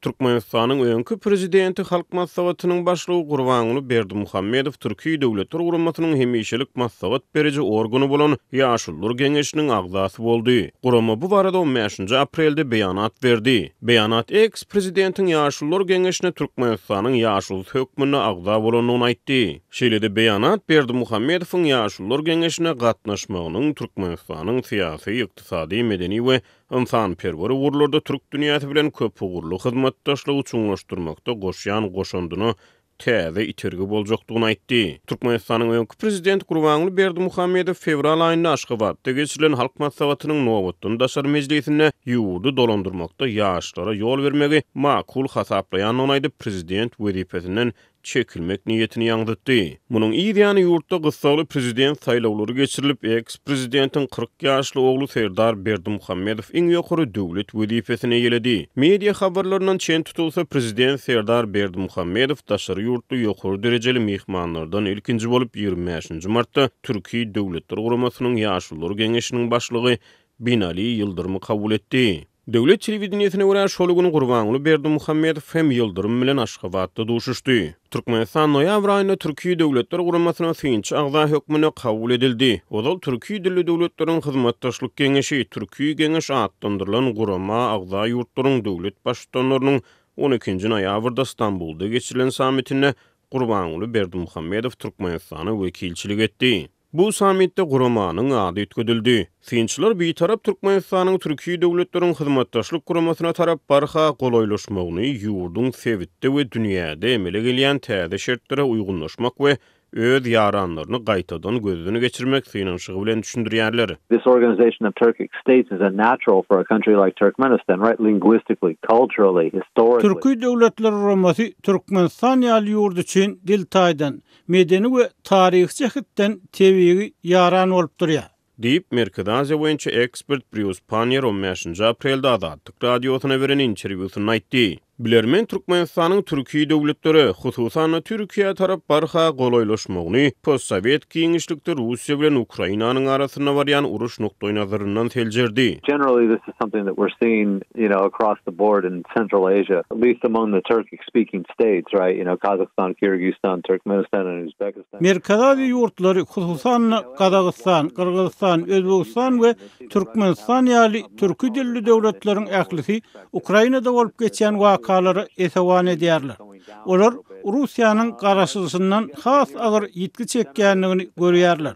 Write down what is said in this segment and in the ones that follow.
Türkmenistanyň öňki Prezidenti, Halk Maslahatynyň Başlygy Gurbanguly Berdimuhamedow Türki Döwletler Guramasynyň hemişelik maslahat beriji organy bolan Ýaşulular geňeşiniň agzasy boldy. Gurama bu barada on bäşinji aprelde beýanat berdi. Beýanat eks-prezidentiň Ýaşulular geňeşine Türkmenistanyň ýaşulusy hökmünde agza bolandygyny aýtdy. Şeýle-de beýanat Berdimuhamedowyň Ýaşulular geňeşine gatnaşmagynyň Türkmenistanyň syýasy, ykdysady, medeni we ynsanperwer ugurlarda türk dünýäsi bilen köpugurly hyzmatdaşlygy çuňlaşdyrmakda goşýan goşandyna täze itergi boljakdygyny aýtdy. Türkmenistanyň öňki Prezidenti Gurbanguly Berdimuhamedow fewral aýynda Aşgabatda geçirilen Halk Maslahatynyň nobatdan daşary mejlisinde ýurdy dolandyrmakda ýaşlara ýol bermegi makul hasaplaýandygyny aýdyp, prezident wezipesinden çekilmek niýetini ýaňzytdy. Munuň yz ýany ýurtda gyssagly prezident saýlawlary geçirilip, eks-prezidentiň 40 ýaşly ogly Serdar Berdimuhamedow iň ýokary döwlet wezipesini eýeledi. Media habarlaryndan çen tutulsa, prezident Serdar Berdimuhamedow daşary ýurtly ýokary derejeli myhmanlardan ilkinji bolup 25-nji martda Türki Döwletler Guramasynyň Ýaşulular Geňeşiniň başlygy Binali Ýyldyrymy kabul etdi. Döwlet telewideniýesine görä, şol gün Gurbanguly Berdimuhamedow hem Ýyldyrym bilen Aşgabatda duşuşdy. Türkmenistan noýabr aýynda Türki Döwletler Guramasyna synçy agza hökmünde kabul edildi. Ozal Türki dilli döwletleriň hyzmatdaşlyk geňeşi, Türki Geňeş atlandyrylan gurama agza ýurtlaryň döwlet Baştutanlarynyň on ikinji noýabrda Stambulda geçirilen sammitinde Gurbanguly Berdimuhamedow Türkmenistana wekilçilik etdi. Bu sammitde guramanyň ady üýtgedildi. Synçylar Bitarap Türkmenistanyň Türki döwletleriň hyzmatdaşlyk guramasyna tarap barha golaýlaşmagyny ýurduň sebitde we dünýäde emele gelýän täze şertlere uýgunlaşmak we öz ýaranlaryny gaýtadan gözden geçirmek synanyşygy bilen düşündirýärler. This organization of Turkic states is a natural for a country like Turkmenistan, right, linguistically, culturally, historically. Türki Döwletler Guramasy Türkmenistan ýaly ýurt üçin dil taýdan, medeni we taryhy jähetden tebigy ýaran bolup durýar. Diýip, Merkezi Aziýa boýunça ekspert Brýus Panniýer on bäşinji aprelde Azatlyk Radiosyna beren interwýusynda aýtdy. Bilermen Türkmenistanyň türki döwletlere, hususan-da Türkiýä tarap barha golaýlaşmagyny postsowet giňişlikde Russiýa bilen Ukrainanyň arasynda barýan uruş nukdaýnazaryndan seljerdi. Generally this is something that we're seeing, you know, across the board in Central Asia, at least among the Turkic speaking states, right, you know, Kazakhstan, Kyrgyzstan, Turkmenistan and Uzbekistan. Merkezi Aziýa ýurtlary, hususan-da, Gazagystan, Gyrgyzystan, Özbegistan we Türkmenistan ýaly türki dilli döwletleriň ählisi Ukrainada bolup geçýän wakalara esewan edýärler. Olar Russiýanyň garaşylyşyndan has agyr ýitgi çekýändigini görýärler.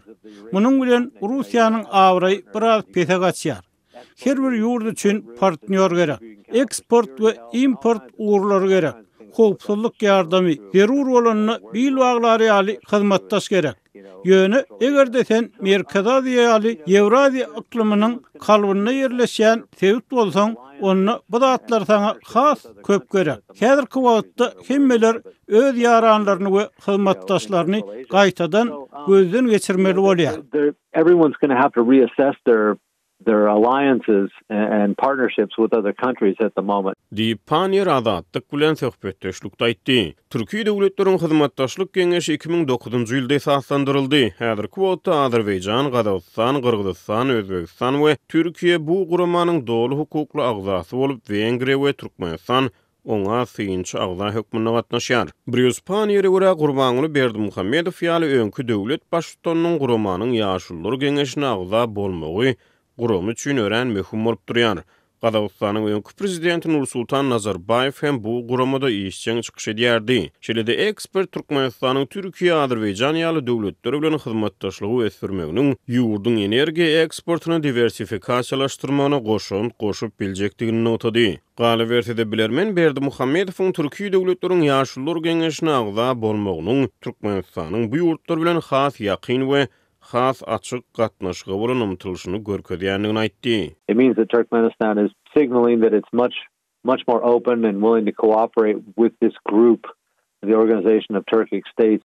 Munuň bilen Russiýanyň abraýy biraz pese gaçýar. Her bir ýurt üçin partnýor gerek. Eksport we import ugurlary gerek. Howpsuzlyk ýardamy, zerur bolanda bil baglar ýaly hyzmatdaş gerek. Ýöne, eger-de sen Merkezi Aziýa ýaly Ýewraziýa yklymynyň kalbynda ýerleşýän sebit bolsaň, onda bu zatlar saňa has köp gerek. Häzirki wagtda hemmeler öz ýaranlaryny we hyzmatdaşlaryny gaýtadan gözden geçirmeli bolýar. Everyone's gonna have to reassess their their alliances and partnerships with other countries at the moment. Diýip, Panniýer Azatlyk bilen söhbetdeşlikde aýtdy. Türki döwletleriň hyzmatdaşlyk geňeşi 2009-njy ýylda esaslandyryldy. Häzirki wagtda Azerbaýjan, Gazagystan, Gyrgyzystan, Özbegistan we Türkiýe bu guramanyň doly hukukly agzasy bolup, Wengriýa we Türkmenistan oňa synçy agza hökmünde gatnaşýar. Brýus Panniýere görä, Gurbanguly Berdimuhamedow ýaly öňki döwlet baştutanynyň guramanyň Ýaşulular geňeşine agza bolmagy gurama üçin örän möhüm bolup durýar. Gazagystanyň öňki prezidenti Nursultan Nazarbaýew hem bu guramada işjeň çykyş edýärdi. Şeýle-de ekspert Türkmenistanyň Türkiýe, Azerbaýjan ýaly döwletler bilen hyzmatdaşlygy ösdürmeginiň ýurduň energiýa eksportyny diwersifikasiýalaşdyrmagyna goşant goşup biljekdigini nygtady. Galyberse-de, bilermen Berdimuhamedowyň Türki döwletleriň Ýaşulular geňeşine agza bolmagynyň Türkmenistanyň bu ýurtlar bilen has ýakyn we has açyk gatnaşyga bolan ymtylyşyny görkezýändigini aýtdy. It means that Turkmenistan is signaling that it's much, much more open and willing to cooperate with this group, the Organization of Turkic States.